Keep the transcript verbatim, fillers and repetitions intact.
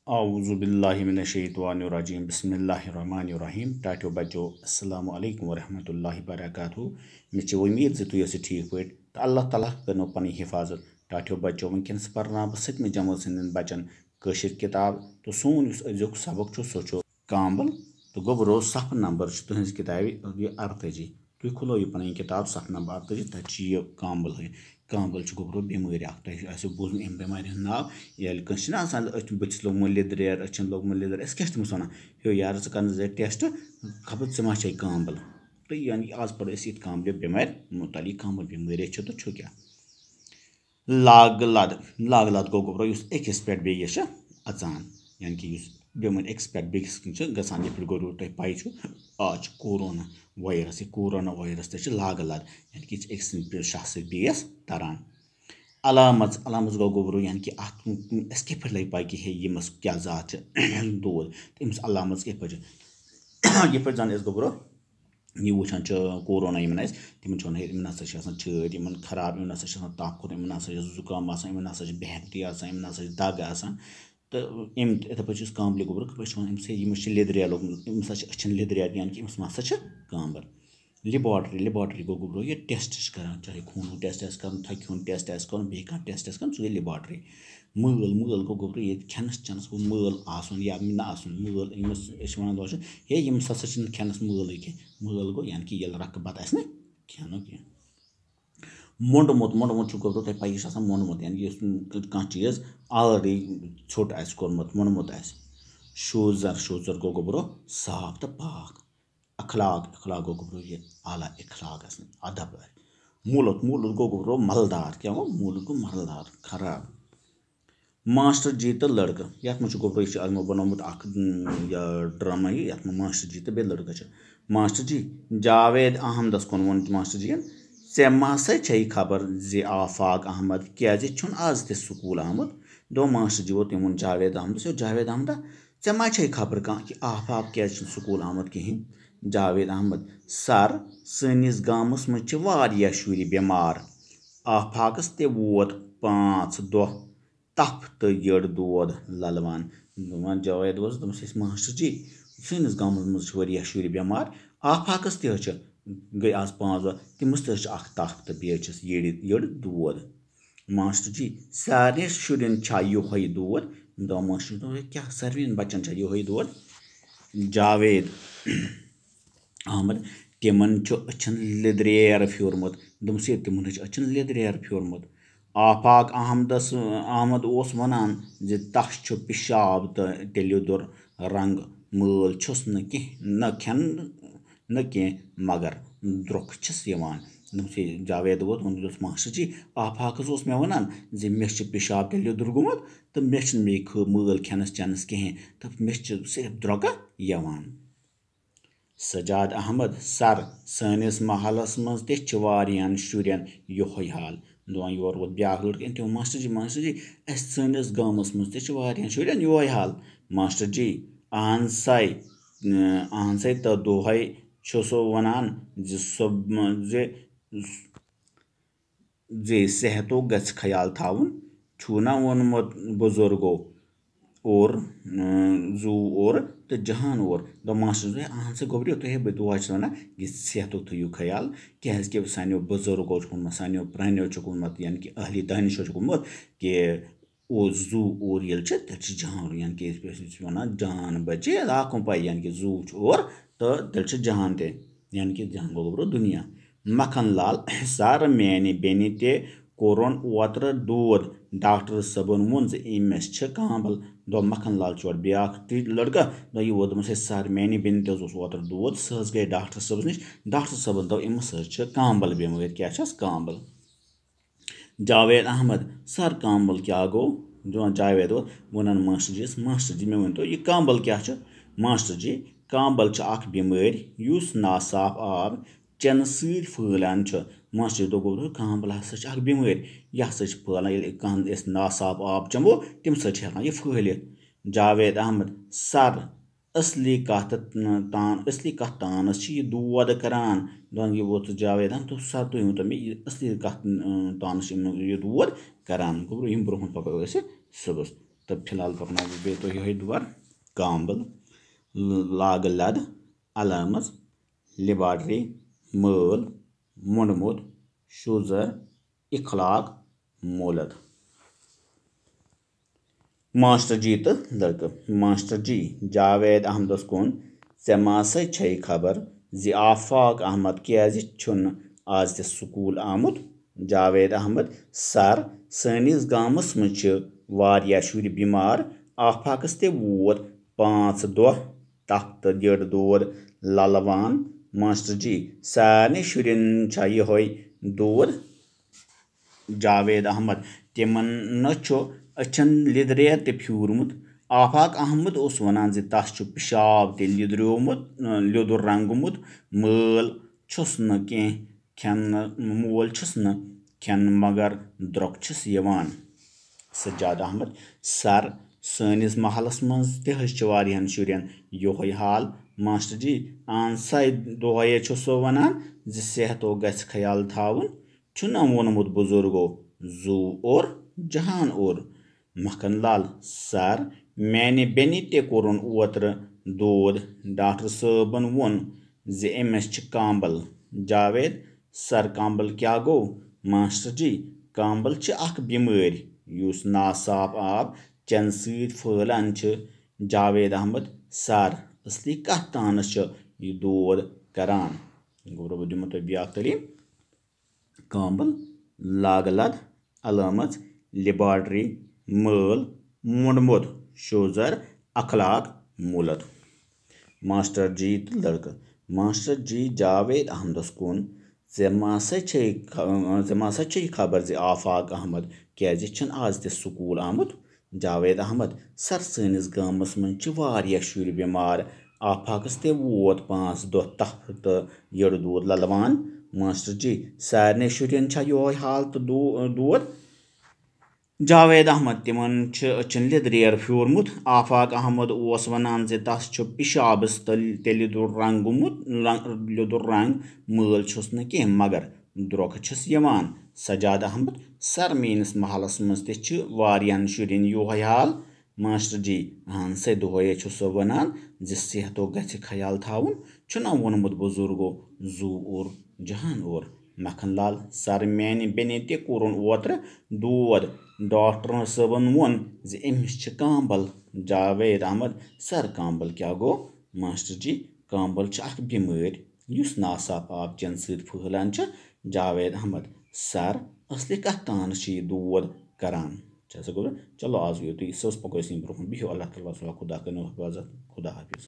اعوذ باللہ من الشیطان الرجیم، بسم اللہ الرحمن الرحیم۔ ٹاٹھیو بچو، السلام علیکم ورحمۃ اللہ وبرکاتہ۔ مےٚ چھِ وۄمید زِ تُہۍ ٲسِو ٹھیٖک پٲٹھۍ تہٕ اللہ تعالیٰ کٔرنو پنٕنۍ حفاظت۔ ٹاٹھیو بچو، وٕنکیٚنَس پرناو بہٕ سٔتمہِ جمٲژ ہٕنٛدٮ۪ن بچن کٲشِر کِتاب، تہٕ سون یُس أزیُک سبق چھُ، سُہ چھُ کامبل۔ تہٕ گوٚبرو، صفہٕ نمبر چھُ تُہٕنٛزِ کِتابہِ یہِ اَرتٲجی۔ تُہۍ کھُلٲیِو پنٕنۍ کِتاب، صفہٕ نمبر اَرتٲجی، تَتہِ چھُ یہِ کامبل ہٲوِتھ۔ کامبل چھُ گوٚبرو بٮ۪مٲرۍ اَکھ۔ تۄہہِ آسیو بوٗزمُت اَمہِ بٮ۪مارِ ہُنٛد ناو۔ ییٚلہِ کٲنٛسہِ چھِنہ آسان أتھۍ بٕتھِس لوٚگمُت لیٚدریر، أچھَن لوٚگمُت لیٚدر، أسۍ کیٛاہ چھِ تٔمِس وَنان؟ ہے یارٕ، ژٕ کَر نہٕ زِ ٹٮ۪سٹ، خبر ژےٚ ما چھے کامبل۔ تہٕ یعنی کہِ آز پَرو أسۍ یِتھ کامبلہِ بٮ۪مارِ مُتعلِق، کامبل بٮ۪مٲرۍ چھِ تہٕ چھُ کیٛاہ۔ لاگہٕ لد۔ لاگہٕ لد گوٚو گوٚبرو، یُس أکِس پٮ۪ٹھ بیٚیِس چھِ اَژان، یعنی کہِ یُس بٮ۪مٲرۍ أکِس پٮ۪ٹھ بیٚکِس کُن چھِ گژھان، یِتھ پٲٹھۍ گوٚبرو تۄہہِ پَے چھُ، آز چھُ کورونا وایرس، یہِ کورونا وایرس تہِ چھِ لاگہٕ لد، یعنی کہِ یہِ چھِ أکِس سٕنٛدِ پٮ۪ٹھ شخص سۭتۍ بیٚیِس تَران۔ علامت، علامت گوٚو گوٚبرو، یعنی کہِ اَتھ کُن اَسہِ کِتھ پٲٹھۍ لَگہِ پَے کہِ ہے، ییٚمِس کیٛاہ ذات چھِ دود، تہٕ أمِس علامت کِتھ پٲٹھۍ چھِ؟ یِتھ پٲٹھۍ زَن أسۍ گوٚبرو یہِ وٕچھان چھِ کورونا یِمن آسہِ، تِمن چھِ وَنان، ہے، یِمن ہسا چھِ آسان چھٲتۍ، یِمن خراب، یِمن ہسا چھِ آسان تَپھ کھوٚت، یِمن ہسا چھِ زُکام آسان، یِمن ہسا چھِ بے ہٮ۪کتی آسان، یِمن ہسا چھِ دَگ آسان۔ تہٕ یِم تہِ، یِتھَے پٲٹھۍ چھِ أسۍ کامبلہِ گوٚبرو کِتھ پٲٹھۍ چھِ وَنان، أمِس ہے، یِمَن چھِ لیٚدرِ لوٚگمُت، أمِس ہسا چھِ أچھَن لیٚدرِ، یعنی کہِ أمِس ما ہسا چھِ کامبل۔ لیبارٹری، لیبارٹری گوٚو گوٚبرو یہِ ٹیسٹ چھِ کران، چاہے خوٗنُک ٹیسٹ آسہِ کرُن، تھَکہِ ہُنٛد ٹیسٹ آسہِ کرُن، بیٚیہِ کانٛہہ ٹیسٹ آسہِ کرُن، سُہ گٔے لیبارٹری۔ مٲل، مٲل گوٚو گوٚبرو ییٚتہِ کھٮ۪نَس چٮ۪نَس گوٚو مٲل آسُن یا نہ آسُن۔ مٲل، ییٚمِس أسۍ چھِ وَنان دَپان چھِ، ہے، ییٚمِس ہسا چھِنہٕ کھٮ۪نَس مٲلٕے کینٛہہ۔ مٲل گوٚو یعنی کہِ ییٚلہِ رَکہٕ بَتہٕ آسہِ نہٕ کھٮ۪نُک کینٛہہ۔ موٚنٛڈمُت، موٚنٛڈمُت چھُ گوٚبرو تۄہہِ پَیی چھِ آسان موٚنٛڈمُت، یعنی یُس کانٛہہ چیٖز already ژھوٚٹ آسہِ کوٚرمُت، موٚنٛڈمُت آسہِ۔ شوٗژَر، شوٗژَر گوٚو گوٚبرو صاف تہٕ پاک۔ اخلاق، اخلاق گوٚو گوٚبرو یہِ اعلیٰ اخلاق آسٕنۍ، ادب آسہِ۔ مولت، مولت گوٚو گوٚبرو ملدار۔ کیٛاہ گوٚو؟ مولت گوٚو ملدار، خراب۔ ماسٹر جی تہٕ لڑکہٕ، یَتھ منٛز چھُ گوٚبرو، یہِ چھُ اَتھ منٛز بنومُت اکھ، اۭں، یہِ ڈرامہ ہیوٗ، یَتھ منٛز ماسٹر جی تہٕ بیٚیہِ لڑکہٕ چھِ۔ ماسٹر جی، جاوید احمدس کُن ووٚن ماسٹر جی یَن، "ژےٚ ما سا چھے خبر زِ آفاق احمد کیٛازِ چھُنہٕ آز تہِ سکوٗل آمُت؟" دوٚپ ماسٹر جی، ووٚن تٔمۍ، ووٚن جاوید احمدس، "ہے جاوید احمدا، ژےٚ ما چھے خبر کانٛہہ کہِ آفاق کیٛازِ چھُنہٕ سکوٗل آمُت کِہیٖنۍ؟" جاوید احمد، "سر، سٲنِس گامس منٛز چھِ واریاہ شُرۍ بٮ۪مار۔ آفاقس تہِ ووت پانٛژھ دۄہ تپھ تہٕ یٔڈ دود للوان۔" دوٚپمَس جاوید اوس، دوٚپمَس، "أسۍ ماسٹر جی، سٲنِس گامس منٛز چھِ واریاہ شُرۍ بٮ۪مار۔ آفاقس تہِ حظ چھِ، گٔے آز پانٛژھ دۄہ، تٔمِس تہِ حظ چھِ اکھ تپھ تہٕ بیٚیہِ حظ چھِس یٔڈ، یٔڈ دود۔" ماسٹر جی، "سارنٕے شُرٮ۪ن چھا یِہوٚے دود؟" دوٚپمَس، "ماسٹر جی، دوٚپمَس، کیٛاہ ساروِیَن بَچَن چھا یِہوٚے دود؟" جاوید احمد، "تِمَن چھُ أچھَن لیٚدریر پھیوٗرمُت۔" دوٚپمَس، "ہے، تِمَن حظ چھُ أچھَن لیٚدریر پھیوٗرمُت۔" آفاق احمدس، احمد اوس وَنان زِ تَس چھُ پِشاب تہٕ تیٚلہِ دوٚر رنٛگ، مٲل چھُس نہٕ کینٛہہ، نہ کھٮ۪ن، نہٕ کینٛہہ، مگر درٛۄکھ چھِس یِوان۔ دوٚپمَس، "ہے جاوید ووت، ووٚن دوٚپمَس، ماسٹر جی، آفاقس اوس مےٚ وَنان زِ مےٚ چھُ پِشاب تیٚلہِ لیوٚدُر گوٚمُت تہٕ مےٚ چھُنہٕ بیٚیہِ خٲ-، مٲل کھٮ۪نَس چٮ۪نَس کِہیٖنۍ، تہٕ مےٚ چھِ صرف درٛۄکہٕ یِوان۔" سجاد احمد، "سر، سٲنِس محلس منٛز تہِ چھِ واریاہن شُرٮ۪ن یِہوٚے حال۔" دپان یورٕ ووت بیٛاکھ لٔڑکہٕ، أمۍ تہِ ووٚن، "ماسٹر جی، ماسٹر جی، اَسہِ سٲنِس گامس منٛز تہِ چھِ واریاہن شُرٮ۪ن یِہوٚے حال۔" ماسٹر جی، اہن ساے، اہن ساے تہٕ دۄہے چھُ سُہ وَنان زِ سُہ، زِ، زِ صحتُک گژھِ خیال تھاوُن، چھُو نا ووٚنمُت بُزرگو، اور، اۭں، زُو اور تہٕ جہان اور۔ دوٚپ ماسٹر جی، اہن سا گوٚبرِو، تُہۍ ہے بہٕ دۄہَے چھُس وَنان یہِ صحتُک تھٲیِو خیال، کیٛازِکہِ سانیو بُزرگو چھُ ووٚنمُت، سانیو پرٛانیو چھُکھ ووٚنمُت، یعنی کہِ اہلِ دانشو چھُکھ ووٚنمُت کہِ اور زُو اور ییٚلہِ چھِ، تیٚلہِ چھِ جان، یعنی کہِ أسۍ چھِ وَنان جان بچے لاکھوں پاے، یعنی کہِ زُو چھُ اور تہٕ تیٚلہِ چھِ جان تہِ، یعنی کہِ جان گوٚو گوٚبرو دُنیا۔ مکھن لال، سر، میٛانہِ بیٚنہِ تہِ کوٚرُن اوترٕ دود، ڈاکٹر صٲبن ووٚن زِ أمِس چھِ کانٛبل۔ دوٚپ مکھن لال چھُ اورٕ بیٛاکھ تہِ لڑکہٕ، دوٚپ یہِ ووت، دوٚپمَس، "ہے سر، میٛانہِ بیٚنہِ تہِ حظ اوس اوترٕ دود، سۄ حظ گٔے ڈاکٹر صٲبس نِش، ڈاکٹر صٲبن دوٚپ أمِس حظ چھِ کانٛبل بٮ۪مٲرۍ۔" کیٛاہ چھَس؟ کانٛبل۔ جاوید احمد، "سر، کانٛبل کیٛاہ گوٚو؟" دِوان جاوید ووت، وَنان ماسٹر جِیَس، "ماسٹر جی، مےٚ ؤنۍ تو، یہِ کانٛبل کیٛاہ چھُ؟" ماسٹر جی، "کانٛبل چھِ اکھ بٮ۪مٲرۍ، یُس ناصاف آب چٮ۪نہٕ سۭتۍ پھٔہلان چھُ۔" ماسٹر جی، دوٚپ، "گوٚبرو، کانٛبل ہسا چھِ اکھ بٮ۪مٲرۍ، یہِ ہسا چھِ پھٔہلان، ییٚلہِ کانٛہہ أسۍ ناصاف آب چٮ۪مو، تَمہِ سۭتۍ چھِ ہٮ۪کان یہِ پھٔہلِتھ۔" جاوید احمد، سر، اصلی کتھ تان، اصلی کتھ تانس چھِ یہِ دود کران۔ دپان یہِ ووت جاوید احمد، دوٚپ، "سر، تُہۍ ؤنۍ تو مےٚ، یہِ اصلی کتھ، اۭں، تانس چھِ یِم یہِ دود کران؟" گوٚبرو، یِم برونٛہہ کُن پکو أسۍ صُبحس۔ تہٕ فی الحال پَرناوٕ بہٕ بیٚیہِ تۄہہِ یِہوٚے دُبارٕ۔ کامبل، لاگہٕ لَد، علامٕژ، لیبارٹری، مٲل، موٚنڈمُت، شوٗزر، اخلاق، مولد۔ ماسٹر جی تہٕ لڑکہٕ۔ ماسٹر جی، جاوید احمدس کُن، ژےٚ ما سا چھے خبر زِ آفاق احمد کیازِ چھُنہٕ آز تہِ سکوٗل آمُت؟ جاوید احمد، سر، سٲنِس گامس منٛز چھِ واریاہ شُرۍ بیمار۔ آفاقس تہِ ووت پانٛژھ دۄہ تپھ تہٕ یٔڈ دود للوان۔ ماسٹر جی، سارنٕے شُرٮ۪ن چھا یِہوٚے دود؟ جاوید احمد، تِمن نہ چھُ أچھن لیدریر تہِ پھیوٗرمُت۔ آفاق احمد اوس ونان زِ تس چھُ پِشاب تہِ لیدریومُت، لیوٚدُر رنگومُت۔ مٲل چھُس نہٕ کینٛہہ کھٮ۪نہٕ، مول چھُس نہٕ کھٮ۪نہٕ، مگر درٛۄکھ چھُس یِوان۔ سجاد احمد، سر، سٲنِس محلس منٛز تہِ حظ چھِ واریاہن شُرٮ۪ن یِہوٚے حال۔ ماسٹر جی، اہن سا، دۄہے چھُ سُہ ونان زِ صحتُک گژھِ خیال تھاوُن۔ چھُنہ ووٚنمُت بُزرگو، زُو اوٚر، جہان اوٚر؟ مکھن لال، سر، میانہِ بیٚنہِ تہِ کوٚرُن اوترٕ دود۔ ڈاکٹر صٲبن ووٚن زِ أمِس چھِ کامبل۔ جاوید، سر، کامبل کیٛاہ گوٚو؟ ماسٹر جی، کامبل چھِ اکھ بیمٲرۍ یُس ناصاف آب چٮ۪نہٕ سۭتۍ پھٔہلان چھِ۔ جاوید احمد، سر، اصلی کتھ تانس چھُ یہِ دود کران؟ گوٚبرا، بہٕ دِمو تۄہہِ بیٛاکھ تعلیٖم۔ کامبل، لاگہٕ لد، علامژ، لیبارٹری، مٲل، موٚنڈمُت، شوٗزر، اخلاق، مولد۔ ماسٹر جی تہٕ لڑکہٕ۔ ماسٹر جی، جاوید احمدس کُن، ژےٚ ما سا چھے خ-، ژےٚ ما سا چھے خبر زِ آفاق احمد کیازِ چھُنہٕ آز تہِ سکوٗل آمُت؟ جاوید احمد، سر، سٲنِس گامس منٛز چھِ واریاہ شُرۍ بیمار۔ آفاقس تہِ ووت پانٛژھ دۄہ تپھ تہٕ یٔڈ دود للوان۔ ماسٹر جی، سارنٕے شُرٮ۪ن چھا یِہوٚے حال تہٕ دو-، دود؟ جاوید احمد، تِمن چھِ أچھن لیدریر پھیوٗرمُت۔ آفاق احمد اوس ونان زِ تس چھُ پِشابس تل-، تیٚلہِ لیوٚدُر رنگ گوٚمُت، رنگ، لیوٚدُر رنگ، مٲل چھُس نہٕ کینٛہہ، مگر درٛۄکھ چھِس یِوان۔ سجاد احمد، سر، میٲنِس محلس منٛز تہِ چھِ واریاہن شُرٮ۪ن یِہوٚے حال۔ ماسٹر جی، اہن سا، دۄہے چھُ سُہ ونان زِ صحتُک گژھِ خیال تھاوُن۔ چھُنہ ووٚنمُت بُزرگو، زُو اوٚر، جہان اوٚر؟ مکھن لال، سر، میانہِ بیٚنہِ تہِ کوٚرُن اوترٕ دود۔ ڈاکٹر صٲبن ووٚن زِ أمِس چھِ کامبل۔ جاوید احمد، سر، کامبل کیٛاہ گوٚو؟ ماسٹر جی، کامبل چھِ اکھ بیمٲرۍ یُس ناصاف آب چٮ۪نہٕ سۭتۍ پھٔہلان چھِ۔ جاوید احمد، سر، اصلی کتھ تانس چھِ یہِ دود کران؟ چھا سا گوٚو؟ چلو، آز گوٚو تُہۍ، سُہ اوس پکو أسۍ برونٛہہ کُن۔ بِہِو اللہ تعالیٰ ہس حوالہٕ، خدا کٔرِنو حفاظت۔ خدا حافظ۔